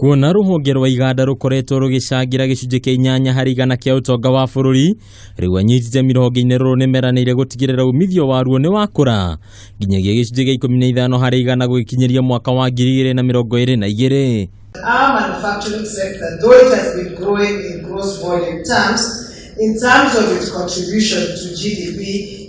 Kuona rũhonge rwa iganda rũkoretwo rũgĩcangĩra gĩcunjĩ kĩa 8% kĩa ũtonga wa bũrũri, rĩu anyiti itemi rũhonge-inĩ rũrũ nĩ meranĩire gũtigĩrĩra umithio waruo nĩ wakũra nginyagia gĩcunjĩ kĩa 15% gũgĩkinyĩria mwaka wa 2022. Our manufacturing sector, though it has been growing in gross volume terms, in terms of its contribution to GDP,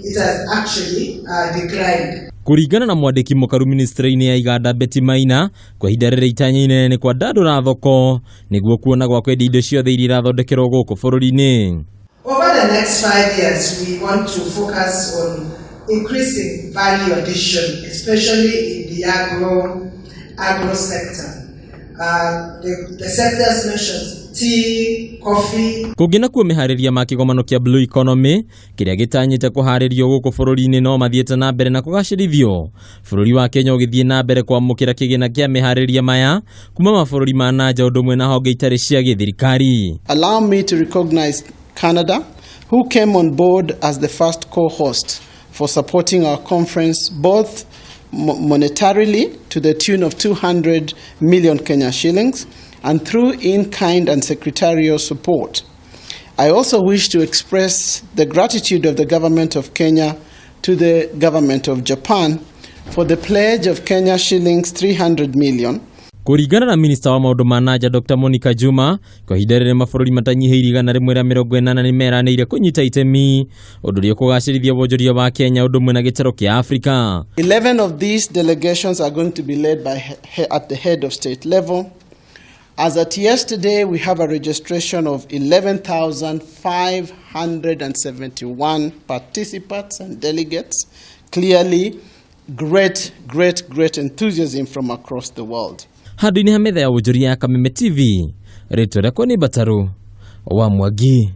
it has actually declined. Kũringana na mwandĩki mũkaru ministry-inĩ ya iganda Betty Maina, kwa ihinda rĩrĩ itanya inene nĩ kwandandũra thoko nĩguo kuona gwa kwendia indo ciothe iria irathondekerwo gũkũ bũrũri-inĩ. Over the next 5 years, we want to focus on increasing value addition, especially in the agro sector. The sectors mentioned: tea, coffee. Kũngĩ nakuo meharĩria ma kĩgomano kĩa Blue Economy kĩrĩa gĩtanyĩte kũharĩrio gũkũ bũrũri-inĩ no mathiĩte na mbere na kũgacĩrithio, bũrũri wa Kenya ũgĩthiĩ na mbere kwamũkĩra kĩgĩna kĩa meharĩria maya kuma mabũrũri ma na nja ũndũ ũmwe na honge itarĩ cia gĩthirikari. Allow me to recognize Canada, who came on board as the first co-host, for supporting our conference both monetarily to the tune of 200 million Kenya shillings and through in-kind and secretarial support. I also wish to express the gratitude of the government of Kenya to the government of Japan for the pledge of Kenya shillings 300 million. Kũringana na minista wa maũndũ ma nanja Dr Monica Juma, kwa ihinda rĩrĩ mabũrũri matanyihĩirie 180 nĩ meranĩire kũnyita itemi ũndũ ũrĩa ũkũgacĩrithia wonjoria wa Kenya ũndũ ũmwe na gĩtarũ kĩa Afrika. 11 of these delegations are going to be led at the head of state level. As at yesterday, we have a registration of 11,571 participants and delegates. Clearly, great, great, great enthusiasm from across the world. Handũ-inĩ ha metha ya wonjoria ya Kameme TV, rĩtwa rĩakwa nĩ Mbataru wa Mwangi.